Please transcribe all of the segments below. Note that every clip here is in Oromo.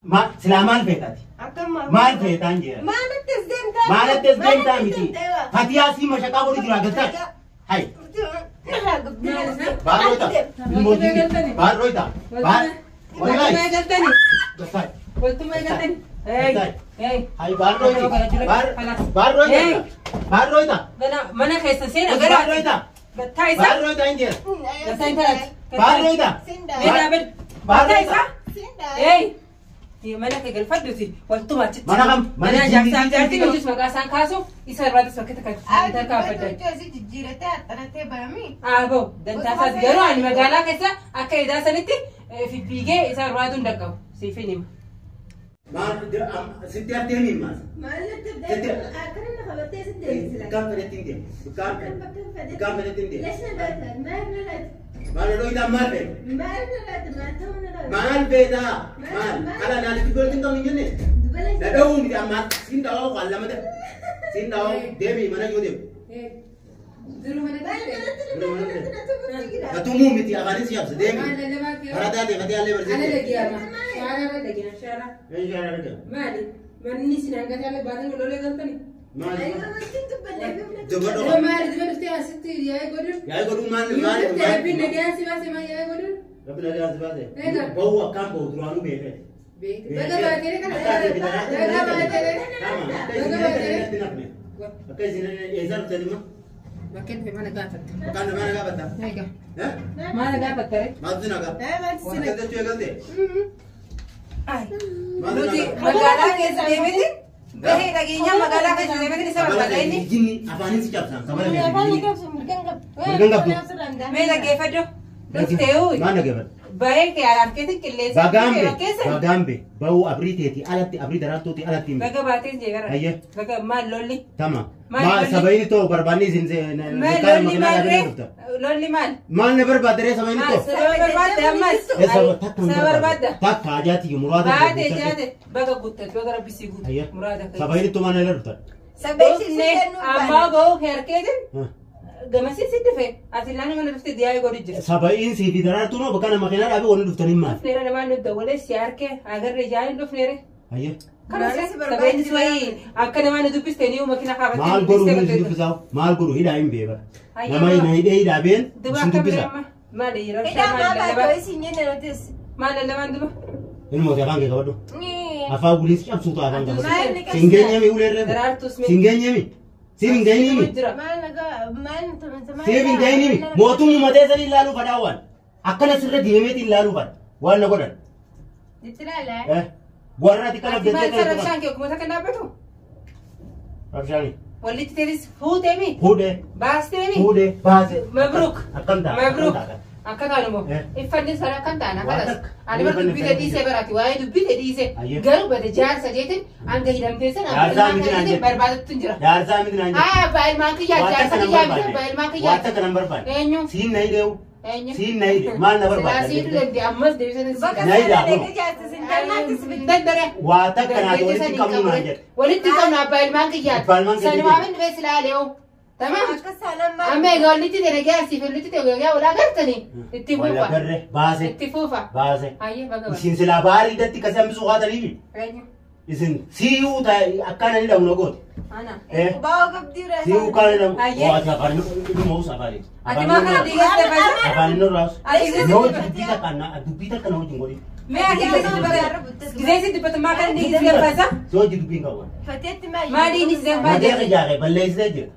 Ma silaa maal feetaati? Maal feetaan jira? Maalatti as deemtaa? Maalatti as deemtaa miti? Fatiyaa sii mashaqaa godhu jira galtaa. Hai. Baarroita. Ilmootii. Baarroita. Baar. Waltuma eegaltani. Galtaa. Waltuma eegaltani. Hey. Hey. Hai baarroita. Baar. Baarroita. Baarroita. Mana keessa seena gara. Baarroita. Gattaa isaa. Baarroita hin jira. Gattaa intalaati. Baarroita. Mee dhaabadhu. Gattaa isaa. Hey. Mana kee galfadhuti waltuma achitti. Mana kam? Mana jaarsaa jaartiin hojii maqaa isaan kaasu isa irraatis bakka takka tarkaanfadhan. Aboo dantaa isaas garuu ani magaalaa keessa akka edaa sanitti fiffiigee isa irraatu hin dhaqqabu siifin hima. Maal sitti haftee miimmaas? Bakkaan fedhetti hin deemu. Bakkaan bakkaan fedhetti hin deemu. Maal odoo maal feeta? Maal feeta? Maal? Ala naalitti godhatti hin qabnu hin jenne? Dhadha'uu miti ammaa siin dhawaa waan lama ta'e. Siin dhawaa deemi mana yoo deemu. Gatumuu miti afaanis si habsa deemi. Karaa taatee fatee allee barsiifte. Maali? Manni isin hangataa allee baatanii lolee galtanii? Maali? Dubbadhu. Maali duba dhuftee asitti yaa'ee godhuun? Yaa'ii godhuu maal maal Yoo rabbiin nagaan si baase maal yaa'ee godhuun? Rabbi nagaan si baase. Ba'uu akkaan ba'u duraanuu beekee. Baga baatee kana. Baga baatee. Akka isin eessa dhuftee dhimma? Bakkeen dhufe mana gaafatte. Bakkaan dhufe mana gaafatta? Eega. Mana gaafatte ree? Maaltu si nagaa? Akka jechuu eegalte? Nuti magaalaa keessa deemeti bahee dhageenyaa magaalaa keessa deemeti isa barbaada inni. Jinni afaanin si cabsaan kabala Mirgan qabdu. Mee dhaggeeffadhu. Dhuftee hoo? Maal dhaggeeffadhu? Bahee kee harkeetti qilleensa. Bagaambe bagaambe bahuu abrii teeti alatti abrii daraartuuti alatti himi. Baga baatee jee gara. Hayyee. Baga maal lolli? Tama. Maal sabayni too barbaanni isin Maal lolli maal ree? Lolli maal? Maal na barbaadde ree sabayni Maal too? sababa barbaadde ammas? Sababa barbaadda. Takka ajaati muraada. Baatee jaate baga guuttatu baga rabbi sii guutu. Muraada kee. Sabayni too maal na dhufta? Dhufne ammaa bahuu harkeetiin gamasiin si dhufe ati laani mana dhuftee diyaa'ee godhu jira. Sabayiin sii fi daraartuu moo bakka nama keenyaa dhaabee wanni dhuftanii maal? Dhufneera namaan nuti dawwalee si harkee agarree jaaniin dhufneere. Hayyee. Sabeenis wayii akka namaa nu dubbiste ni makina kaafattee Maal godhu hin dubbisaa? Maal godhu hidhaa hin beeba. Nama na hidhee hidhaa been Duba isin akka dubbisa. biraa maali rabshaa maal lallabaa maal lallabaan duba? Ilmooti afaan kee qabadhu. Afaan guliis cabsuu ta'a afaan qabadhu. Siin geenyeemi ulee reefu. Daraartuus mee? Siin geenyeemi. Siin hin geenyeemi. Siin hin geenyeemi. Mootummaa matee sanii ilaaluu fadhaa waan. Akkana sirra deemeetiin ilaaluu fadha. Waan na godhan. Warra ati kana Ati maal jettee isa rabshaan kee akkuma takka dhaabbatu? Rabshaani. Walitti teelis fuuteemi? Fuudhee. Baasteemi? Fuudhee baase. Mabruuk. Akkam ta'a. Mabruuk. Akka taanu moo? Iffanni sana akkam ta'an akka Waan taas. takka. Ani bar dubbii ta'e dhiisee baraati. Waa'ee dubbii ta'e dhiisee. Ayyee. Garuu bada jaarsa jeetiin hanga hidhamtee sana Jaarsaa miti naan jedhe. barbaadatu hin jira. Jaarsaa miti naan jedhe. Haa abbaa ilmaan kiyyaa Waan jaarsa takka nan kiyyaa miti barbaanne. abbaa ilmaan kiyyaa. Waan takka nan barbaanne. Eenyu? Siin na hidheewu. Eenyu? Siin na hidhe. Maal na barbaadda? Silaa siidhu danda'e ammas deebisanii si. Na hidhaa kunoo. Dandare. Waa takka naati walitti qabnu naan jedhe. Walitti qabnu abbaa ilmaan kiyyaati. Abbaa ilmaan kiyyaati. Sanumaa min dhufee silaa leewu. Tamam. Amma egaa walitti ta'e nagaa siif walitti ta'e nagaa walaa gartanii itti Wal fuufa. agarre baase. Itti fuufa. Baase. Ayyee baga baase. Isin silaa baarii hidhatti kasi hambisuu kaataniifi. Eenyu? Isin siiyuu ta'e akkaan ani dhabu na goote. Ana. Siiyuu kaan dhabu. Ayyee. Waa ati afaan dhuma uus afaanii. Ati maa kana dhiigaste fayyada? Afaan inni raasu. Ati gisee Na hojii dubbii takka na dubbii takka na hojii hin godhin. Mee ati gisee dubbata? Gisee si dubbatu maa kana dhiigaste fayyada? Si hojii dubbii hin qabu. Maali inni gisee Nagee fayyada? qijaaqee balleessitee jira.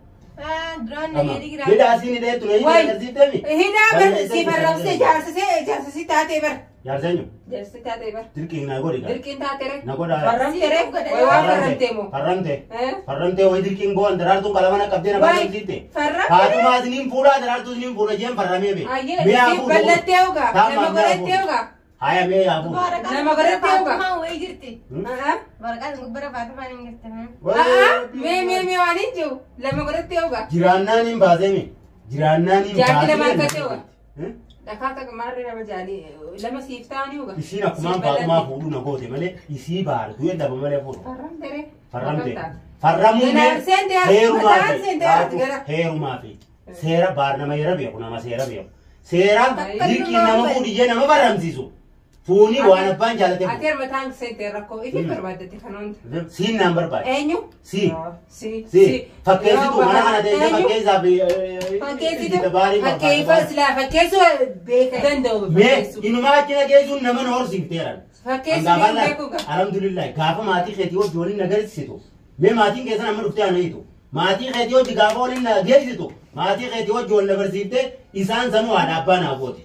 Hidhaa siin hidhee ture Wayi. hidhee agarsiifteemi. Hidhaa bar si farramsee jaarsisee jaarsisii taatee bar. Jaarsa eenyu? Jaarsisii taatee bar. Dirqiin na godhi. Dirqiin taatee re. Na godhaa. Farramtee re. Wayi waan farramtee moo? Farramtee. Farramtee wayi dirqiin goon daraartuun qalamana qabdee na Wayi. farramsiifte. Farramtee. Faatumaa isiniin fuudhaa daraartuu isiniin fuudha jeen farramee bee. Ayyee Mee haa si fuudhu. ballattee ogaa. Taama Nama mee haa godhattee fuudhu. ogaa. Haya mee haa fuudhu. Nama godhattee ogaa. Mee mee mee waan hin jiru. Lama godhattee ogaa. Jiraannaan hin baaseemi. Jiraannaan hin Jaarti lama baasee. harkatti ogaa. Dhakaa takka maarree nama jaanii lama siif ta'anii ogaa. Isiin akkumaan Faatumaa fuudhuu na goote malee isii baare du'e daba malee fuudhu. Farramtee re. Farramtee. Farramuun Ganaan seentee harka- heerumaa mataan fi seentee harka gara. heerumaa fi seera baar nama heera beeku nama seera beeku. Seera dirqiin nama fuudhiyyee nama farramsiisu. Fuuni waan abbaan jaalate. Ati armataan seente rakkoo ifi barbaadate kan hunda. Siin naan barbaade. Eenyu? Si. Si. Si. Fakkeessitu mana kana ta'e fakkeessaa fi Fakkeessitu. Fakkeeffa silaa fakkeessuu beeka danda'u. Mee inumaa achi nageessuun nama na horsiifteeran. Fakkeessuu beeku qaba. Alhamdulillah gaafa maatii keetii wajji waliin na garsiistu. Mee maatiin keessan amma dhuftee ana hiitu. Maatii keetii wajji gaafa waliin na geessitu. Maatii keetii wajji wal na barsiiftee isaan sanuu haadha abbaa naa goote.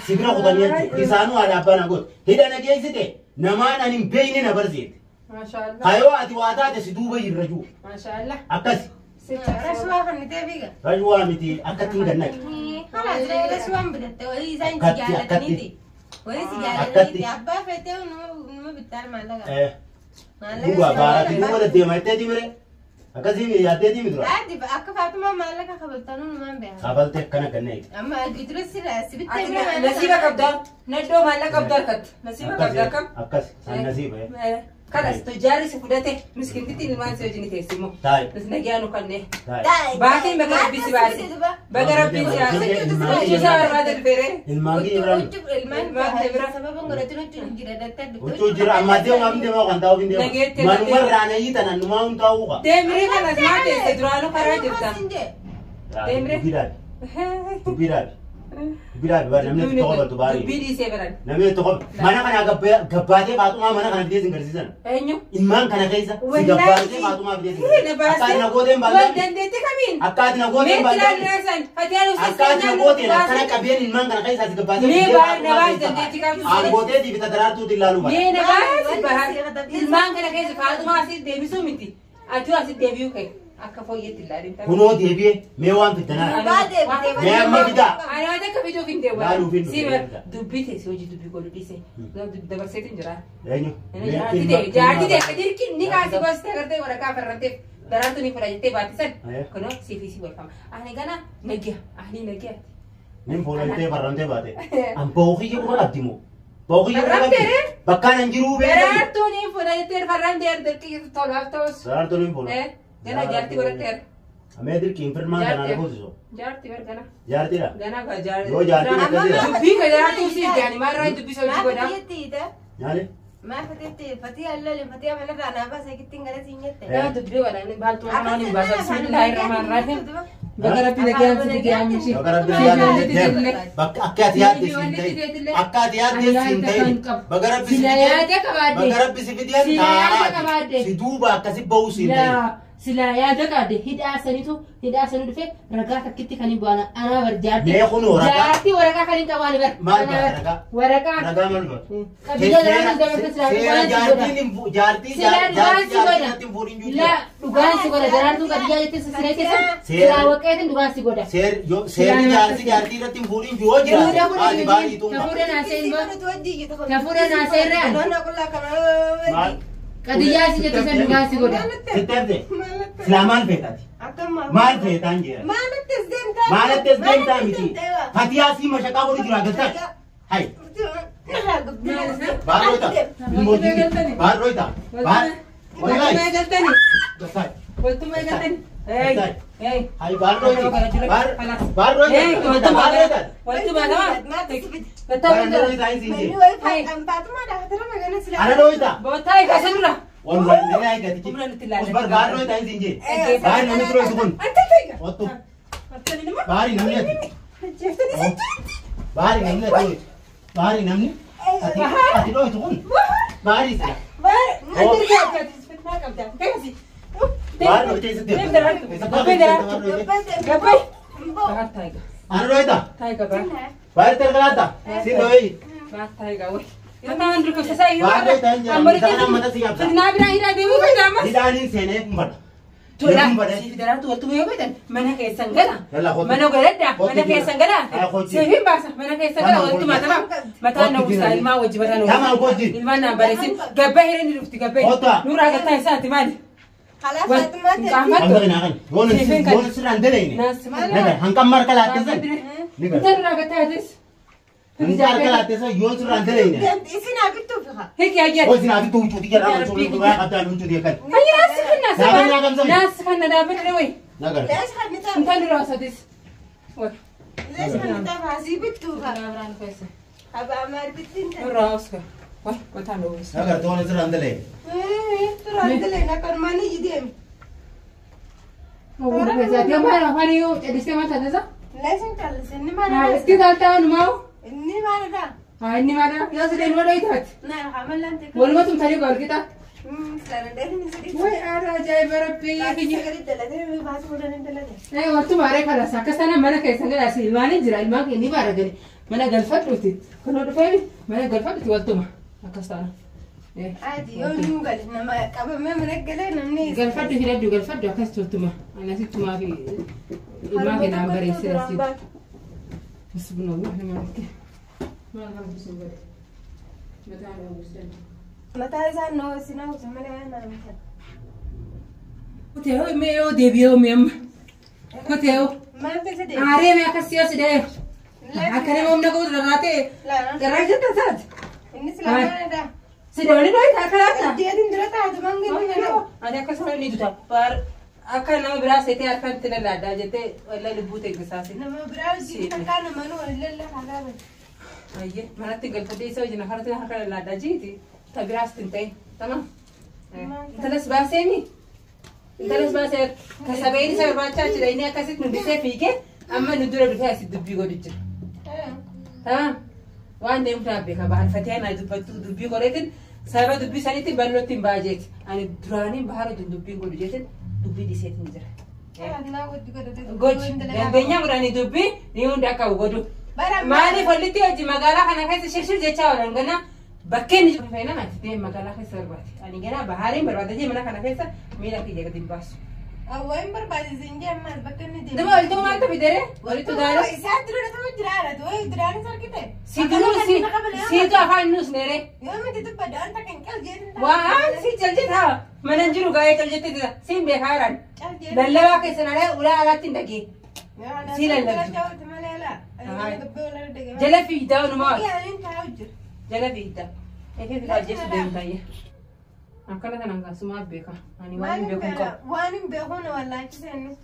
Sibira kutanii jechuudha. Isaanuu haadha abbaa naa goote. Hidha na geessite namaan ani hin beekne na barsiifte. Maashaallah. Kayoo ati waa taate si duuba irra jiru. Maashaallah. Akkasi. Rasuwaa kan ta'e fiiga. Rajwaa miti akkatti hin gannaqe. Kalaas rasuwaan bitatte walii isaan si jaallataniiti. Walii si jaallataniiti. Abbaa feetee numa bittaan maallaqa. Dhugaa baaraati duuba deddeema jetteeti mire. Akkasii yaaddeeti mi dura. Ati akka Faatumaa maallaqa kabaltanuu numaan beekaa. Kabalte akkana gannaqe. Amma dura sirraa si bittee bira maallaqa. Nasiiba qabdaa. Naddoo maallaqa qabdaa harkatti. Nasiiba qabdaa akkam? Akkas san nasiiba. Kalas tujjaarri si fudhate miskintitti ilmaan si wajjin teessi immoo. Taayi. Nagiyaa nu kannee. Taayi. Baatiin baga rabbii si baase. Baga rabbii si baase. Huccuu barbaada dhufeere. Ilmaan kiyya biraan. Ilmaan bira sababa godhatin huccuu jira dattee Huccuu jira ammaa deemu amma deemu kan taa'uuf hin deemu. Manuma irraa na hiitan annumaa hin taa'uu qaba. Deemree kanas maa teesse duraanuu karaa jirta. Deemree. Dubbii dhaabi. Dubbii dhaabi. Dubbii dhaabi namni itti qophatu baay'ee. Dubbii dhiisee baran. Namni itti qophatu. Mana kana gabbaatee Faatumaa mana kana fidee sin garsiisan. Eenyu? Ilmaan kana keessa si gabbaatee Faatumaa fidee sin garsiisan. Akka ati na gooteen Wal baaldaan. dandeetti kamiin? Akka ati na gooteen baaldaan. Meetti ilaaluu Fatiyaan Akka ati na gooteen akkana qabeen ilmaan kana keessa si gabbaatee Mee fidee baar na Faatumaa baas keessa dandeetti qabdu. Aangooteetii fi tataraartuutti ilaaluu bara. Mee na baas bahar. Ilmaan kana keessa Faatumaa asii deebisuu miti. Atuu asii deebi'uu kee akka fooyyeetti ilaalin. Kunoo deebi'ee mee waan fiddanaa. Mee amma fidaa. Ani waan akka fiduuf hin deemu. Laaluuf hin Si dhufe. dubbii teessee hojii dubbii godhu dhiise. Dabarseetu jira. Eenyu? Jaartii ta'e akka dirqi ni kaasii goostee agartee waraqaa farranteef daraartuu ni fudha jettee baattisan. Kunoo siif isii walfama. Ani gana nagiya. Ani nagiya. Nin fuudhantee farramtee baate. An booqiyya quba qabdi moo? Booqiyya quba qabdi. Bakkaan an jiruu beekani. Daraartuu ni fudha jettee farrantee dirqi tolaaf ta'us. Daraartuu ni fuudha. Gana jaartii godhatteera. Amee dirqiin firmaan kanaan lakkoofsisu. Jaartii bar gana. Jaartiidha. Gana ka jaartii. Yoo jaartiin akkasiidha. Dubbii ka jaartuu siif gaani maarraa dubbii sochii godhaa. Nyaali? Maal fateetti fatii halluu fatii amanarraa naa baasee kittiin gara siin jette. Yaa dubbii godhaa baaltuu namaan hin baasa. Bismillahirrahmanirrahim. Baga rabbi nagaan si digaamichi. Bakka rabbi nagaan deem. Bakka akka ati yaadde siin ta'in. Akka ati yaadde siin ta'in. Bakka rabbi si Sila fideen. yaada qabaadde. Bakka rabbi si fideen Sila yaada taaraati. qabaadde. Si duuba akkasi ba'uu siin ta'in. Sila yaada qabaadde hidhaa sanitu hidhaa sanii dhufe ragaa takkitti kan hin bu'ana anaa bar jaartii. Mee kunoo ragaa. Jaartii waraqaa kan hin qabaane bar. Maal Anaa baata bar. ragaa? Waraqaa. Ragaa maal baata? Qabiyya daraartuu dabarsa silaa Seera dhugaan si godha. jaartiin hin jaartii Silaa dhugaan jaartii si godha. jaartii hin fuudhin La jechuudha. dhugaan si godha daraartuun qabiyyaa jettee siree keessa Seera- silaa waqeetiin dhugaan si godha. Seerri yoo seerri jaartii jaartii irratti hin fuudhin yoo jiraate haati baay'ee tuuma. Kafuudha naasee immoo. Kafuudha naasee irraan. Maal? Qadiyyaa si jettu san dhugaan si godha. Sitti hafte? Silaa maal feetaati? Maal feetaan jeera? Maalattis deemtaa? Maalattis deemtaa miti. Fatiyaa sii mashaqaa godhu jira galtaa. Hai. Baarroota. Baarroota. Baar. Waltuma Wallahi. eegaltani. Galtaa. Waltuma eegaltani. Hey. Hey. Hai baarrooti. Baar. Baarroota. Hey, waltuma Baarroota. waltuma nama. Baarroota siin jee. Ana dhoyita. Bootaa egaa sanirra. Wallahi ni naa eegati. Humna nutti ilaalan. Usbar baarroota siin jee. Baar namni turee sukun. Anta ta'e. Ottu. Anta nama. Baari namni ati. Baari namni ati dhoytu. Baari namni ati ati dhoytu kun. Baari sila. Baar dhoyte isa deemu. Gabbay. Baar taayiga. Ana dhoyta. Taayiga baar. Baari targalaata. Si dhoyi. Baar taayiga way. Mataan durkubsa isaa iyyuu. Baar dhoyta hin jedhamu. Isa kana mata si qabsa. Fitnaa biraa hidhaa deemuu fedha ammas. Hidhaaniin seenee hin bada. Tola. Hin bada. Siif daraartu waltuma yoo fedhan mana keessan gala. Yalla kootu. Mana godhadhaa. Kootu Mana jira. keessan gala. Haa, kootu. Siif hin baasa. Mana keessan gala Tamaan waltuma kootu. tama. Mataan na Kootu buusaa jira. ilmaan wajji mataan Tamaan kootu. Ilmaan naan bareessin. Gabbaa hireen ni dhufti gabbaa. Kootu. Nurraa gattaa isaati maali? Hanga kanaa kan. Yoon yoon sirraan daleene. Naga hanqan marka laatteessan. Ni gara. Intalli gattaa atis. Hanqa harka laatteessan yoon sirraan daleene. Hiiki ayyaati. Hoo sinaa bittuu huccuutii jedhaa huccuutii dhugaa qabdaan huccuutii akkan. Ayyaa si kanna Dhaabbanni naa gamsame. Naas kanna dhaabbanni wayi. Naga. Intalli raasatis. Abbaa Amaartitti hin ta'e. Irraa Oscar. Wai, mataan dhoowwisa. Agartee waan asirraan dalee. Turaan dalee na kan iji deemi. Maal afaan yoo callisee maal taatesa? Leesin callise inni maal Itti taaltaa numaa. Inni maalidha? Haa inni maal yoo sideen wal dhayitaati. Naan hamalaan ta'e. Waluma tumtanii golgita. Sana dheerinni sadii. Wai aara ajaa'iba rabbii kiyya. Sagalee dalatee baasii godhanii dalate. Wanti maaree kanas akka sana mana keessan galaas ilmaan jira ilmaan ni baaragani mana galfadhuuti kunoo dhufee mana galfadhuuti waltuma akkas taana. Ati yoo nu gale nama qabamee mana galee namni. Galfadhu hidhadhu galfadhu akkas toltuma anasittumaa fi ilmaan keenan bareessee asitti. Bismillah maal qabdu sun godhe mataan oomishtan. Mataa isaa noo sinaa uwwisa malee waan nama ta'e. Kutee hoo mee yoo deebi'ee mee amma kutee hoo Maal keessa deema? aaree mee akkas yoo si dhahee akka nama humna godhu rarraatee garraa jirta isaati. Innis lamaanidha. Si dhawani dhawani akka laata. Jeetiin dura taatu mangi ni dhau. Ani akkasuma ni duta. Baar akka nama biraa seetee harkaan itti lallaaddaa jettee walaa lubbuu teeggisaasi. Nama biraa hojii takkaa nama nu waliin lallafaa qaba. Ayyee manatti galfadhee isa wajjin harka harka lallaaddaa jiiti. Ta biraas hin ta'in. Tamam. Intalas baaseemi. Intalas baasee kasabeen isa barbaachaa jira inni akkasitti nu dhisee fiigee amma nu dura dhufee asitti dubbii godhu jira. Tamam. Waan deemu naa beeka baanfatee naa dubbattu dubbii godheetiin sababa dubbii saniitti bannootti hin baajeeti. Ani duraanii bahara wajjin dubbiin godhu jeetiin dubbii dhiseetiin jira. Gochi dandeenyaa godhanii dubbii ni hunda akka godhu. Maaliif walitti hojii magaalaa kana keessa shirshir jechaa oolan gana bakkeen ni fayyina ati deem magaalaa keessa barbaade. Ani gana bahaariin barbaada jee mana kana keessa miila kiyya gadi hin baasu. Awwaan barbaachise hin jee ammaas bakka inni deemu. Duma walitti maaltu fidere? Walitti gaara. Isaan dura ta'u jiraara wayi duraanis argite. Si duruu si siitu afaan nus neere. Yoo miti dubbadda waan takka hin qaljeetin. Waan si jaljetaa mana hin jiru gaa'ee jaljettee siin beekaa jiran. Lallabaa keessan alaa ulaa alaatti hin dhagee. Si lallabdu. Jala fiigdaa walumaa jala fiigdaa. Eefee bitaa hojjeessu deemtayya. Akkana kanaan kaasumaa beeka. Ani waan hin beeku hin qabu. Waan hin beeku na wallaalchise inni.